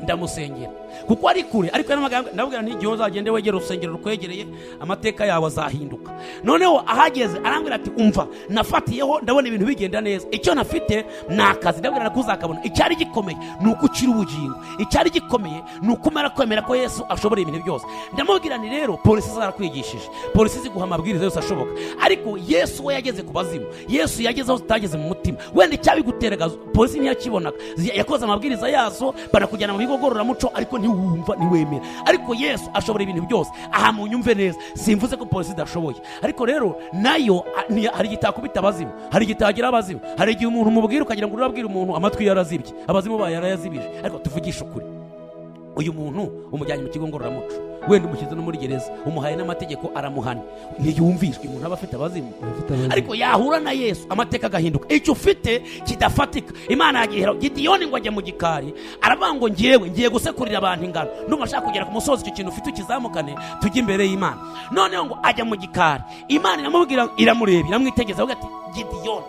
Ndamusengera kuko ari kure, ariko yaramaganga, ndabwira nti igihe uzagende wegera urusengero rukwegereye, amateka yawe azahinduka. Noneho ahageze arambwira ati umva, nafatiyeho ndabona ibintu bigenda neza, icyo nafite ni akazi. Ndabwira ko uzakabona. Icyari gikomeye ni uko ukira ubugingo, icyari gikomeye ni uko umara kwemera ko Yesu ashobora ibintu byose. Ndamubwira nti rero polisi zarakwigishije, polisi ziguha amabwiriza yose ashoboka, ariko Yesu we yageze ku bazimu, Yesu yageze aho zitageze mu mutima. Wenda icyabiguteraga polisi ntiyakibonaga, yakoze amabwiriza yazo, barakujyana mu bigo ngororamuco, ariko ntiwumva, ntiwemera. Ariko Yesu ashobora ibintu byose. Aha munyumve neza, simvuze ko polisi idashoboye, ariko rero nayo hari igihe itakubita abazimu, hari igihe itagira abazimu, hari igihe umuntu umubwira ukagira ngo urabwira umuntu amatwi yarazibye, abazimu bayo yarayazibije. Ariko tuvugishe ukuri, uyu muntu umujyanye mu kigo ngororamuco, wenda umushyize no muri gereza, umuhaye n'amategeko, aramuhana, ntiyumvishwe. Umuntu aba afite abazimu. Abafite abazimu. Ariko yahura na Yesu amateka agahinduka. Icyo ufite kidafatika Imana yagihera. Gidiyoni ngo ajya mu gikari, aravuga ngo ngewe ngiye gusekurira abantu ingano, ndumva ashaka kugera ku musozi, icyo kintu ufite ukizamukane tujye imbere y'Imana. Noneho ngo ajya mu gikari, Imana iramubwira, iramureba, iramwitegereza, avuga ati Gidiyoni,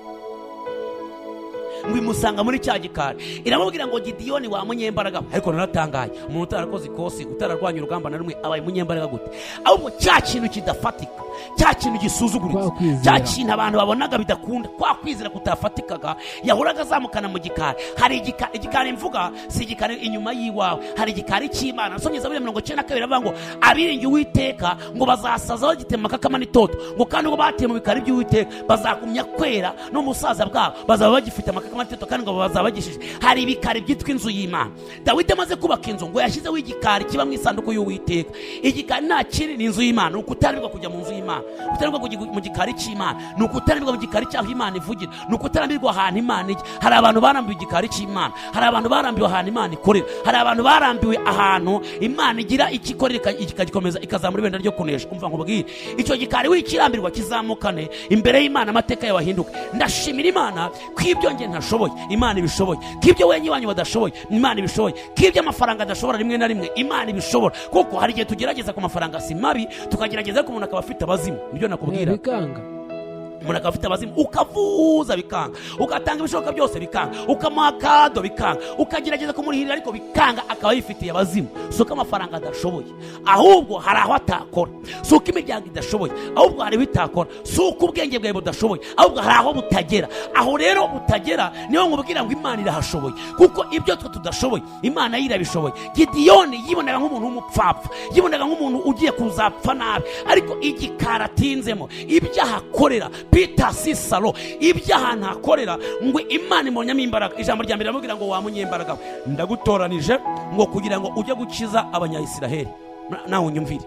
ngo imusanga muri cya gikari, iramubwira ngo Gidiyoni wa munyembaraga. Ariko naratangaye, umuntu utarakoze ikosi, utararwanya urugamba na rumwe, abaye umunyembaraga gute? Ahubwo cya kintu kidafatika, cya kintu gisuzuguritse, Kwa kwizera. cya kintu abantu babonaga bidakunda, kwa kwizera kutafatikaga yahoraga azamukana mu gikari. Hari igikari mvuga si igikari inyuma y'iwawe, hari igikari cy'Imana. Nasomye Zaburi ya 92, avuga ngo abiringiye Uwiteka ngo bazasaza bagitema amakakama n'itoto, ngo kandi ngo bateye mu bikari by'Uwiteka bazakumya kwera, no mu busaza bwabo bazaba bagifite amakakama n'itoto, kandi ngo bazaba bagishije. Hari ibikari byitwa inzu y'Imana. Dawidi amaze kubaka inzu ngo yashyizeho igikari kiba mu isanduku y'Uwiteka. Igikari nta kindi, ni inzu y'Imana. Ni ukutarambirwa kujya mu nzu y'Imana, kutarambirwa kujya mu gikari cy'Imana, ni ukutarambirwa mu gikari cy'aho Imana ivugira, ni ukutarambirwa ahantu Imana ijya. Hari abantu barambiwe igikari cy'Imana, hari abantu barambiwe ahantu Imana ikorera, hari abantu barambiwe ahantu Imana igira icyo ikorera ikagikomeza, ikazamura ibendera ryo kunesha. Umva nkubwire, icyo gikari wikirambirwa, kizamukane imbere y'Imana, amateka yawe ahinduke. Ndashimira Imana ko ibyo njye ntashoboye Imana ibishoboye, ko ibyo wenye iwanyu badashoboye Imana ibishoboye, ko ibyo amafaranga adashobora rimwe na rimwe Imana ibishobora. Kuko hari igihe tugerageza ku mafaranga si mabi, tukagerageza ariko umuntu akaba afite abazimu. Nibyo nakubwira. Bikanga. Umuntu akaba afite abazimu, ukavuza bikanga, ugatanga ibishoboka byose bikanga, ukamuha kado bikanga, ukagerageza kumurihirira ariko bikanga, akaba yifitiye abazimu. Si uko amafaranga adashoboye, ahubwo hari aho atakora. Si uko imiryango idashoboye, ahubwo hari aho itakora. Si uko ubwenge bwawe budashoboye, ahubwo hari aho butagera. Aho rero butagera niho nkubwira ngo Imana irahashoboye, kuko ibyo twe tudashoboye Imana yo irabishoboye. Gidiyoni yibonaga nk'umuntu w'umupfapfa, yibonaga nk'umuntu ugiye kuzapfa nabi, ariko igikari atinzemo, ibyaha akorera Peter Sisalo, ibyaha ntakorera, ngo Imana imonyamo imbaraga. Ijambo rya mbere riramubwira ngo wa munyembaraga we, ndagutoranije ngo kugira ngo ujye gukiza Abanyayisiraheli. Nawe unyumvire,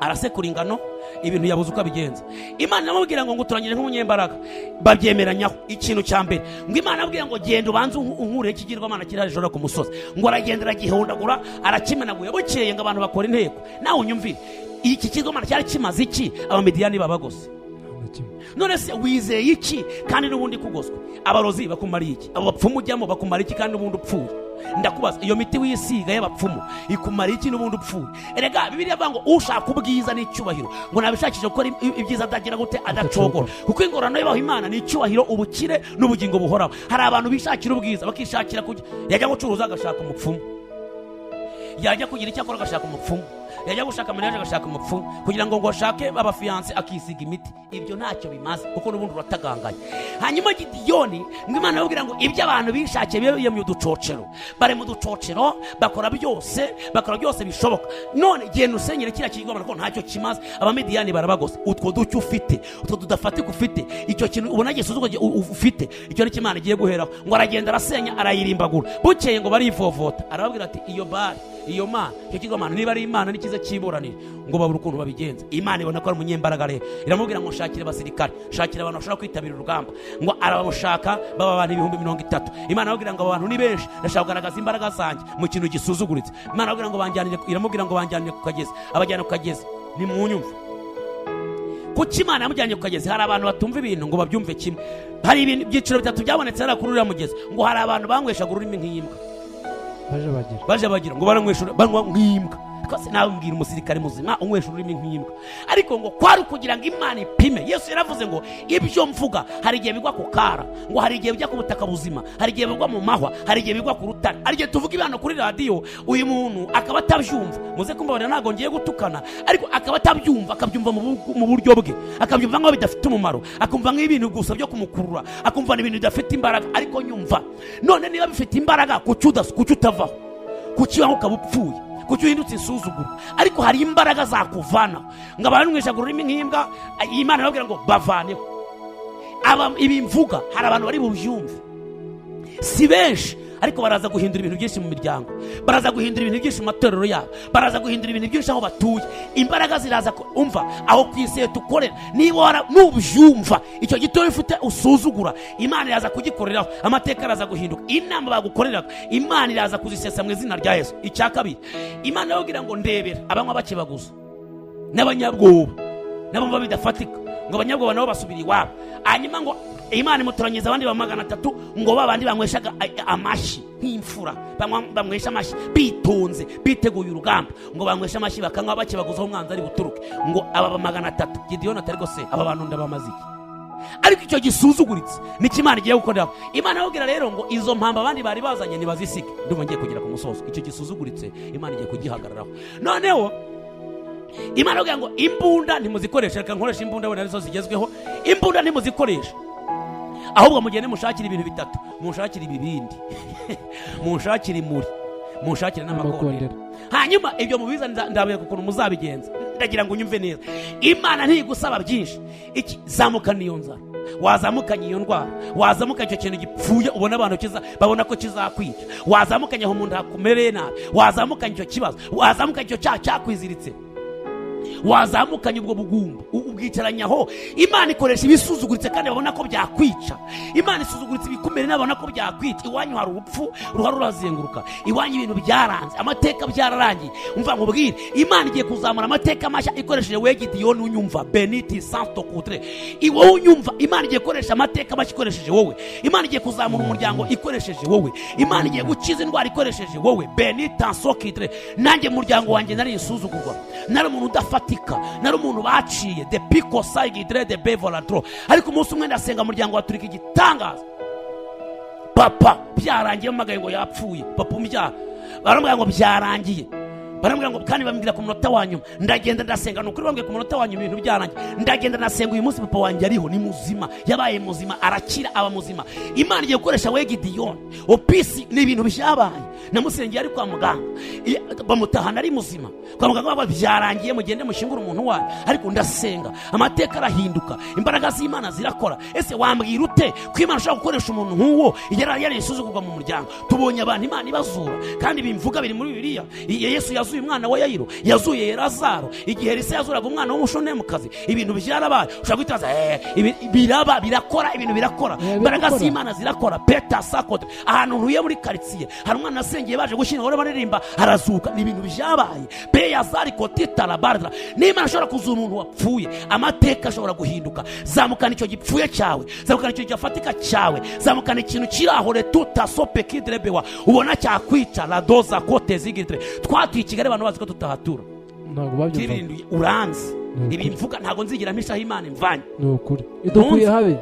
Arasekura ingano, ibintu yabuze uko abigenza. Imana iramubwira ngo ngutoranyije nk'umunyembaraga. Babyemeranyaho. Ikintu cya mbere, ngo Imana abwira ngo genda ubanze unkure ikigirwamana kiri hejuru ku musozi. Ngo aragenda aragihondagura, arakimenaguye. Bukeye ngo abantu bakora inteko. Nawe unyumvire, iki kigirwamana cyari kimaze iki Abamidiyani babagose? None se wizeye iki kandi n'ubundi kugoswe? Abarozi bakumariye iki? Abo bapfumu ujyamo bakumara iki kandi n'ubundi upfuye? Ndakubaza, iyo miti wisiga y'abapfumu ikumara iki n'ubundi upfuye? Erega Bibiliya ivuga ngo ushaka ubwiza n'icyubahiro ngo nabishakishe gukora ibyiza adagira gute? Adacogora. Kuko ingororano y'abaho Imana ni icyubahiro, ubukire n'ubugingo buhoraho. Hari abantu bishakira ubwiza, bakishakira kujya, yajya gucuruza agashaka umupfumu, yajya kugira icyo akora agashaka umupfumu, yajya gushaka mariage agashaka umupfumu, kugira ngo ashake abafiyanse akisiga imiti. Ibyo ntacyo bimaze kuko n'ubundi uratagangaye. Hanyuma Gidiyoni, ngo Imana yababwira ngo ibyo abantu bishakiye bibe mu ducocero, bari mu ducocero, bakora byose, bakora byose bishoboka. None genda usenyere kiriya kigomana ko ntacyo kimaze, Abamidiyani barabagose. Utwo ducyo ufite, utwo tudafatika ufite, icyo kintu ubona gisuzugwa ufite, icyo nicyo Imana igiye guheraho. Ngo aragenda arasenya, arayirimbagura. Bukeye ngo barivovota, arababwira ati iyo bari iyo mana, icyo kigomana niba ari Imana nikiza cyiburanira. Ngo babura ukuntu babigenza. Imana ibona ko ari umunyembaraga, rero iramubwira ngo shakire abasirikare, shakira abantu bashobora kwitabira urugamba. Ngo arabamushaka, baba abantu 30,000. Imana arababwira ngo aba bantu ni benshi, ndashaka kugaragaza imbaraga zanjye mu kintu gisuzuguritse. Imana arababwira ngo banjyanire, iramubwira ngo banjyanire ku kagezi. Abajyana ku kagezi. Nimwunyumve, kuki Imana yamujyanye ku kagezi? Hari abantu batumva ibintu ngo babyumve kimwe. Hari ibintu ibyiciro bitatu byabonetse hariya kuri uriya mugezi. Ngo hari abantu banyweshaga ururimi nk'imbwa, baje bagira ngo baranywesha banywa nk'imbwa. Twese nawe mbwira umusirikare muzima unywesha ururimi nk'imbwa. Ariko ngo kwari kugira ngo Imana ipime. Yesu yaravuze ngo ibyo mvuga hari igihe bigwa ku kara, ngo hari igihe bijya ku butaka buzima, hari igihe bigwa mu mahwa, hari igihe bigwa ku rutare. Hari igihe tuvuga ibintu kuri radiyo uyu muntu akaba atabyumva. Muze kumbabarira ntabwo ngiye gutukana, ariko akaba atabyumva, akabyumva mu buryo bwe, akabyumva nk'aho bidafite umumaro, akumva nk'ibintu gusa byo kumukurura, akumva ibintu bidafite imbaraga. Ariko nyumva, none niba bifite imbaraga kuki utavaho? Kuki waho ukaba upfuye? Kuki uhindutse insuzuguro? Ariko hari imbaraga zakuvana. Ngo abanyweshaga ururimi nk'imbwa, Imana irababwira ngo bavaneho. Ibi mvuga hari abantu bari bubyumve, si benshi, ariko baraza guhindura ibintu byinshi mu miryango, baraza guhindura ibintu byinshi mu matorero yabo, baraza guhindura ibintu byinshi aho batuye. Imbaraga ziraza umva aho ku isi tukorera. Niba nubyumva icyo gitoya ufite usuzugura, Imana iraza kugikoreraho, amateka araza guhinduka. Inama bagukoreraga Imana iraza kuzisesa mu izina rya Yesu. Icya kabiri, Imana irababwira ngo ndebera abanywa bakebaguza n'abanyabwoba nabo bidafatika, ngo abanyabwoba nabo basubira iwabo. Hanyuma ngo Imana imutoranyiriza abandi ba 300, ngo babandi banyweshaga amashyi nk'imfura, banywesha amashyi bitonze, biteguye urugamba, ngo banywesha amashyi bakanywa bakebaguzaho umwanzi ari buturuke. Ngo aba ba 300, Gidiyoni atari gose, aba bantu ndabamaze iki? Ariko icyo gisuzuguritse nicyo Imana igiye gukoreraho. Imana irababwira rero ngo izo mpamba abandi bari bazanye nibazisige. Ndumva ngiye kugera ku musozo. Icyo gisuzuguritse Imana igiye kugihagararaho. Noneho Imana irababwira ngo imbunda ntimuzikoreshe. Reka nkoresha imbunda wenda arizo zigezweho. Imbunda ntimuzikoreshe, ahubwo mugende mushakire ibintu bitatu. Mushakire ibibindi, mushakire imuri, mushakire n'amakondera. Hanyuma ibyo mubiza ndabereka ukuntu muzabigenza. Ndagira ngo unyumve neza. Imana ntigusaba byinshi. Iki zamukana iyo nzara, wazamukanye iyo ndwara, wazamukanye icyo kintu gipfuye ubona abantu babona ko kizakwica, wazamukanye aho umuntu hakumereye nabi, wazamukanye icyo kibazo, wazamukanye icyo cyaha cyakwiziritse, wazamukanye ubwo bugumba ubwicaranya aho. Imana ikoresha ibisuzuguritse kandi babona ko byakwica. Imana isuzuguritse ibikumere n'abona ko byakwica. Iwanyu hari urupfu ruhari rurazenguruka, iwanyu ibintu byaranze, amateka byararangiye. Umva nkubwire, Imana igiye kuzamura amateka mashya ikoresheje we Gidiyoni unyumva, Beniti Santo Kutre, iwowe unyumva. Imana igiye gukoresha amateka mashya ikoresheje wowe. Imana igiye kuzamura umuryango ikoresheje wowe. Imana igiye gukiza indwara ikoresheje wowe, Benita Sokidre. Nanjye muryango wanjye nari insuzugurwa, nari umuntu udafatika, nari umuntu baciye de pico saigidre de bevoladro. Ariko umunsi umwe ndasenga umuryango waturika igitangaza. Papa byarangiye, bamagaye ngo yapfuye. Papa umbyara baramubwira ngo byarangiye, baramubwira ngo kandi bambwira ku munota wa nyuma. Ndagenda ndasenga, nukuri bambwiye ku munota wa nyuma ibintu byarangiye. Ndagenda ndasenga, uyu munsi papa wanjye ariho, ni muzima, yabaye muzima, arakira, aba muzima. Imana igiye gukoresha we Gidiyoni. Opisi ni ibintu byabaye, namusengeye ari kwa muganga, bamutahana ari muzima kwa muganga, baba byarangiye mugende mushingure umuntu wanyu. Ariko ndasenga, amateka arahinduka, imbaraga z'Imana zirakora. Ese wambwira ute ko Imana ishobora gukoresha umuntu nk'uwo yari yisuzugurwa mu muryango? Tubonye abantu Imana ibazura, kandi bimvuga biri muri Bibiliya. Yesu Yazuye umwana wa Yayiro, yazuye Lazaro. Igihe Elisa yazuraga umwana w'Umushunemukazi, ibintu byarabaye. Ushobora guhita, biraba, birakora, ibintu birakora. Imbaraga birakora. z'Imana zirakora. Peta sakote, ahantu ntuye muri karitsiye hari umwana asengeye, baje gushyingura baririmba, arazuka. Ni ibintu byabaye. Peya zari kotitara n'Imana ashobora kuzura umuntu wapfuye, amateka ashobora guhinduka. Zamukana icyo gipfuye cyawe, zamukana icyo gifatika cyawe, zamukana ikintu kiri aho retuta sope kidrebewa ubona cyakwica radoza kote zigidre. Twatuye i Kigali, abantu bazi ko tutahatura. Ntabwo babyumvaga. Kirinduye uranzi. Ni Ibi ukuri. mvuga ntabwo nzigira mpishaho Imana imvanye. Ni ukuri, idukwiye habe,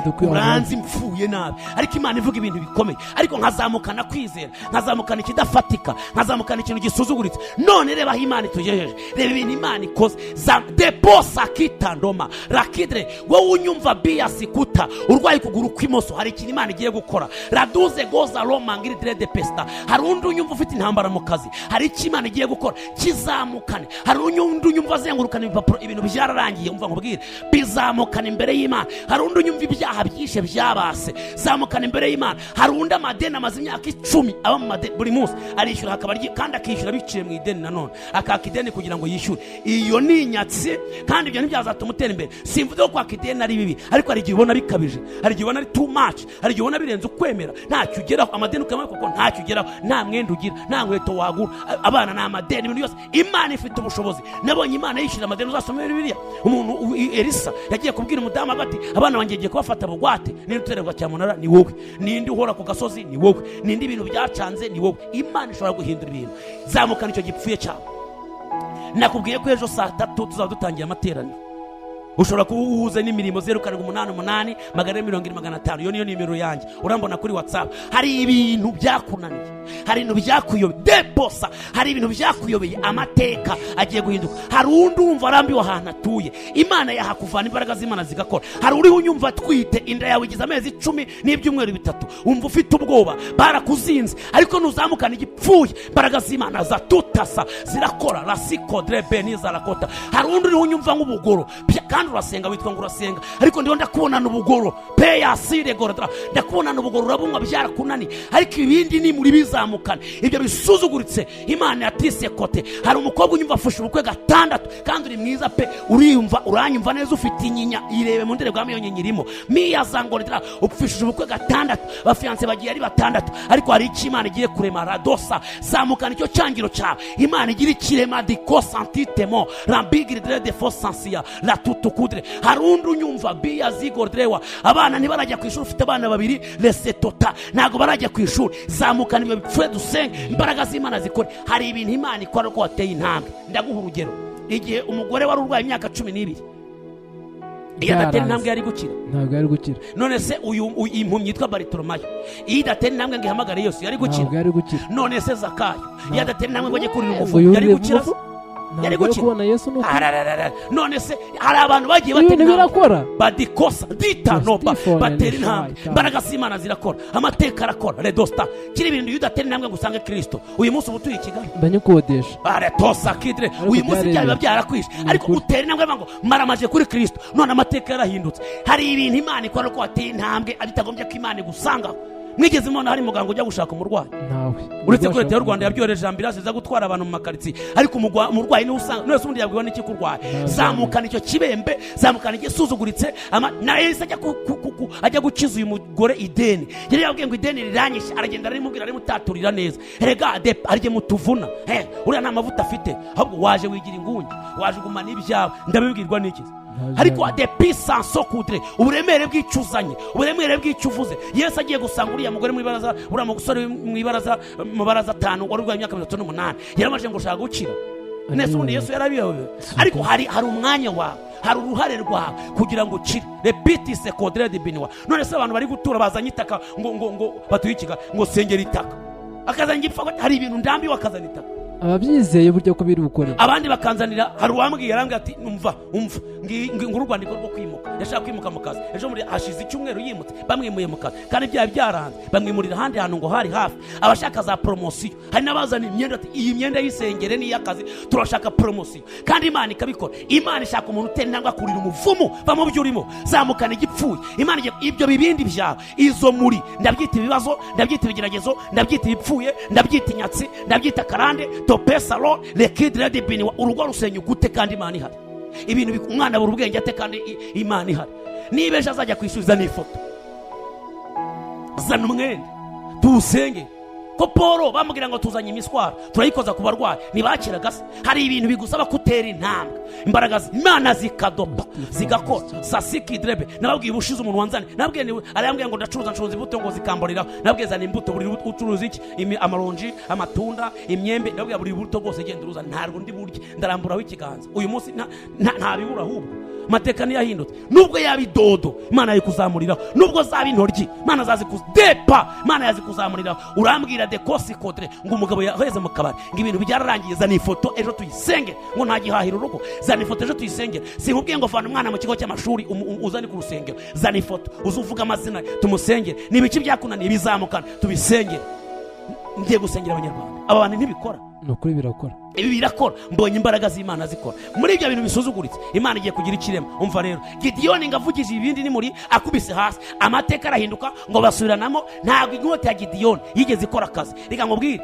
idukwiye habe. Uranzi mpfuye nabi, ariko Imana ivuga ibintu bikomeye, ariko nkazamukana kwizera, nkazamukana ikidafatika, nkazamukana ikintu gisuzuguritse. None reba aho Imana itugejeje, reba ibintu Imana ikoze. Za deposa kitandoma rakidre. Wowe unyumva biyasikuta urwaye ukuguru kw'imoso, hari ikintu Imana igiye gukora. Raduze goza roma ngiri de pesta. Hari undi unyumva ufite intambara mu kazi, hari icyo Imana igiye gukora, kizamukane. Hari undi unyumva azengurukana ibipapuro, ibintu byararangiye, umva nkubwire, bizamukana imbere y'Imana. Hari undi unyumva ibyaha byishe byabase, zamukana imbere y'Imana. Hari undi amadeni amaze imyaka 10 aba mu madeni, buri munsi arishyura hakaba kandi akishyura biciye mu ideni, nanone akaka ideni kugira ngo yishyure. Iyo ni inyatsi, kandi ibyo ntibyazatuma utera imbere. Simvuze ko kwaka ideni ari bibi, ariko hari igihe ubona bikabije, hari igihe ubona ari too much, hari igihe ubona birenze ukwemera, ntacyo ugeraho. Amadeni ukayamara kuko ntacyo ugeraho, nta mwenda ugira, nta nkweto wagura, abana ni amadeni, ibintu byose. Imana ifite ubushobozi. Nabonye Imana yishyura amadeni. Uzasome Bibiliya, umuntu Elisa yagiye kubwira umudamu ati: "Abana banjye ngiye kubafata bugwate, ninde utererwa cyamunara? Ni wowe. Ninde uhora ku gasozi? Ni wowe. Ninde ibintu byacanze? Ni wowe." Imana ishobora guhindura ibintu. Zamukana icyo gipfuye cyawe. Nakubwiye ko ejo saa 3 tuzaba dutangiye amateraniro. Ushobora kuba uhuze n'imirimo, 0788 470 500, iyo niyo nimero yanjye, urambona kuri WhatsApp. Hari ibintu byakunaniye, hari ibintu byakuyobeye deposa, hari ibintu byakuyobeye, amateka agiye guhinduka. Hari undi wumva arambiwe ahantu atuye, Imana yahakuvana, imbaraga z'Imana zigakora. Hari uriho unyumva atwite, inda yawe igize amezi 10 n'ibyumweru 3, wumva ufite ubwoba, barakuzinze, ariko nuzamukana igipfuye, imbaraga z'Imana zatutasa zirakora. Rasikodre beniza rakota. Hari undi uriho unyumva nk'ubugoro, kandi urasenga, witwa ngo urasenga, ariko ndiho ndakubonana ubugoro peyasire gorodra, ndakubonana ubugoro, urabunywa byarakunaniye, ariko ibindi ni muri bizamukana ibyo bisuzuguritse. Imana yatise kote. Hari umukobwa unyumva afushe ubukwe gatandatu, kandi uri mwiza pe, uriyumva, uranyumva neza, ufite inyinya, irebe mu ndorerwamo iyo nyinya irimo miya zangorodra. Upfishije ubukwe gatandatu, abafiyanse bagiye ari batandatu, ariko hari icyo Imana igiye kurema. Radosa, zamukana icyo cyangiro cyawe, Imana igira ikirema dikosantitemo rambigiri de fosansiya la tutukudre. Hari undi unyumva biya zigordrewa, abana ntibarajya ku ishuri, ufite abana babiri resetota, ntabwo barajya ku ishuri, zamukana ibyo bipfuye, dusenge, imbaraga z'Imana zikore. Hari ibintu Imana ikora uko wateye intambwe. Ndaguha urugero: igihe umugore wari urwaye imyaka 12, iyo adatera Byaranze. intambwe yari gukira? Ntabwo yari gukira. None se uyu impumyi yitwa Bartolomayo, iyo idatera intambwe ngo ihamagare Yesu, yari gukira? Ntabwo yari gukira. None se Zakayo, iyo adatera intambwe ngo ajye kurira Ngo umuvumo, yari yurire gukira? umuvu? Yari Ntabwo yari gukira. kubona Yesu, ni ukuri. Arararara. None se hari abantu bagiye batera Ibintu intambwe, birakora. badikosa ditanoba, Justifone batera ni intambwe, shayitani. imbaraga z'Imana zirakora, amateka arakora. Redosta kiri ibintu, iyo udatera intambwe ngo usange Kirisito, uyu munsi uba utuye i Kigali? Ndanyukodesha. Baretosa kidre. Uyu munsi byaremewe. byaba byarakwishe, Ni ariko ukuri. utera intambwe ngo maramaje kuri Kirisito, none amateka yarahindutse. Hari ibintu Imana ikora ko wateye intambwe, bitagombye ko Imana igusangaho. Mwigeze mubona hari muganga ujya gushaka umurwayi? Ntawe. Uretse ko Leta y'u Rwanda yabyohereje ambulance iza gutwara abantu mu makaritsiye, ariko umurwayi niwe usanga. None se ubundi yabwiwe n'iki kurwaye? Zamukana icyo kibembe, zamukana igisuzuguritse. Na Elisa ajya ajya gukiza uyu mugore ideni, yari yabwiye ngo ideni riranyishe, aragenda arimubwira, arimutaturira neza. Erega hari igihe mutuvuna. Uriya nta mavuta afite, ahubwo waje wigira ingunge, waje ugumana ibyawe, ndabibwirwa n'iki? Ntabyo. Ariko depi sanso kudre, uburemere bw'icyo uzanye, uburemere bw'icyo uvuze. Yesu agiye gusanga uriya mugore mu ibaraza, uriya musore mu ibaraza, mu baraza atanu, wari urwaye imyaka 38, yaramaje ngo ushaka gukira nese? Ubundi Yesu yarabiyobewe? Ariko hari umwanya wawe, hari uruhare rwawe kugira ngo ukire. Repiti sekodre de biniwa. None se abantu bari gutura bazanye itaka ngo batuye i Kigali, ngo sengera itaka, akazana igipfa, hari ibintu ndambiwe, akazana itaka. Ababyizeye burya ko biri bukore. Abandi bakanzanira. Hari uwambwiye, arambwira ati: "Umva, umva, nguru urwandiko rwo kwimuka." Yashaka kwimuka mu kazi. Ejo muri hashize icyumweru yimutse, bamwimuye mu kazi kandi byaba byaranze, bamwimurira ahandi hantu ngo hari hafi. Abashaka za poromosiyo, hari n'abazana imyenda ati: "Iyi myenda y'isengere ni iy'akazi, turashaka poromosiyo." Kandi Imana ikabikora. Imana ishaka umuntu utera intambwe akurira umuvumo. Va mu byo urimo, zamukana igipfuye. Imana ibyo bibindi byawe, izo muri, ndabyita ibibazo, ndabyita ibigeragezo, ndabyita ibipfuye, ndabyita inyatsi, ndabyita karande. Topesalo rekidire dibiniwa. Urugo rusenya gute kandi Imana ihari? Ibintu umwana abura ubwenge ate kandi Imana ihari? Niba ejo azajya kwisubiza n'ifoto, zana umwenda tuwusenge. Ko Paul bamubwira ngo tuzanye imiswaro turayikoza ku barwayi, ntibakiraga se? Hari ibintu bigusaba kutera intambwe, imbaraga Imana zikadopa zigakora sasikidirebe. Nababwiye ubushize umuntu wanzane, nababwiye ni arambwira ngo ndacuruza, ncuruza imbuto ngo zikamboreraho. Nababwiye zana imbuto buri rubuto. Ucuruza iki? Amaronji, amatunda, imyembe. Nababwiye buri buto bwose genda uruzana, ntabwo ndi burye, ndaramburaho ikiganza. Uyu munsi ntabibura, ahubwo amateka ntiyahindutse. Nubwo yaba idodo, Imana yayikuzamuriraho. Nubwo zaba intoryi, Imana depa Imana yazikuzamuriraho. Urambwira de kosi kodre ngo umugabo yaheze mu kabari, ngo ibintu byararangiye. Zana ifoto ejo tuyisenge. Ngo ntagihahira urugo, zana ifoto ejo tuyisengere. Sinkubwiye ngo vana umwana mu kigo cy'amashuri uzane ku rusengero. Zana ifoto uze uvuge amazina tumusengere. Ni ibiki byakunaniye bizamukana tubisengere. Ngiye gusengera Abanyarwanda. Aba bantu ntibikora. Ni ukuri birakora. Ibi birakora. Mbonye imbaraga z'Imana zikora muri ibyo bintu bisuzuguritse. Imana igiye kugira ikirema. Umva rero, Gidiyoni ngo avugije ibindi nimuri akubise hasi, amateka arahinduka, ngo basubiranamo. Ntabwo inkota ya Gidiyoni yigeze ikora akazi. Reka nkubwire,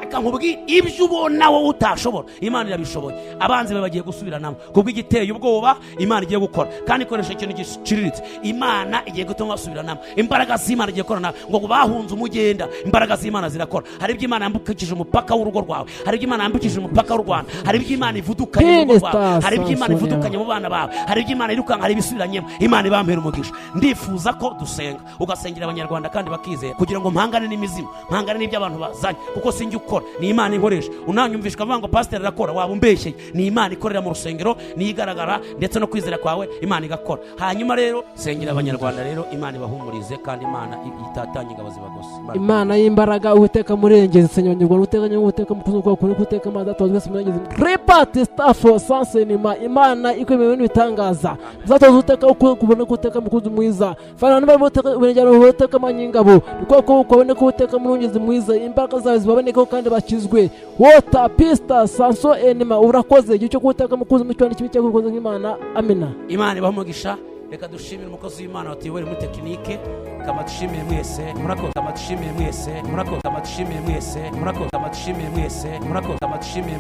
reka nkubwire, ibyo ubona wowe utashobora, Imana irabishoboye. Abanzi bawe bagiye gusubiranamo kubw'igiteye ubwoba Imana igiye gukora, kandi ikoresha ikintu giciriritse. Imana igiye gutuma basubiranamo. Imbaraga z'Imana igiye gukora. Ngo bahunze umugenda, imbaraga z'Imana zirakora. Hari ibyo Imana yambukije umupaka w'urugo rwawe, hari ibyo Imana yambukije umupaka w'u Rwanda, hari ibyo Imana ivudukanye mu rugo rwawe, hari ibyo Imana ivudukanye mu bana bawe, hari ibyo Imana irukanka, hari ibisubiranyemo. Imana ibampera umugisha. Ndifuza ko dusenga, ugasengera Abanyarwanda kandi bakizera, kugira ngo mpangane n'imizimu, mpangane n'ibyo abantu bazanye, kuko sinjye ukora, ni Imana inkoresha. Unanyumvisha ukavuga ngo pasiteri arakora, waba umbeshyeye. Ni Imana ikorera mu rusengero, niyo igaragara, ndetse no kwizera kwawe Imana igakora. Hanyuma rero sengera Abanyarwanda rero, Imana ibahumurize kandi Imana itatanye ingabo zibagose. Imana y'imbaraga, Uwiteka murengezi, senya Abanyarwanda, Uwiteka nyungu, Uwiteka mukuzi kwa kuri, Uwiteka Imana data wa twese murengezi, repati stafo sansenima. Imana ikwemeye n'ibitangaza zatoza, Uwiteka uko kubona ko Uwiteka mukuzi mwiza fana niba Uwiteka urengera, Uwiteka manyingabo niko ko kubona ko Uwiteka murengezi mwiza, imbaraga zawe zibabonekaho kandi bakizwe. Wota pista sanso enema. Urakoze igihe cyo kuwuteka mukuzi mu cyane kibi cyakoze nk'Imana. Amina. Imana ibahe umugisha. Reka dushimire umukozi w'Imana watuyobore muri tekinike. Kama dushimire mwese, murakoze. Kama dushimire mwese, murakoze. Kama dushimire mwese, murakoze. Kama dushimire mwese, murakoze. Kama dushimire.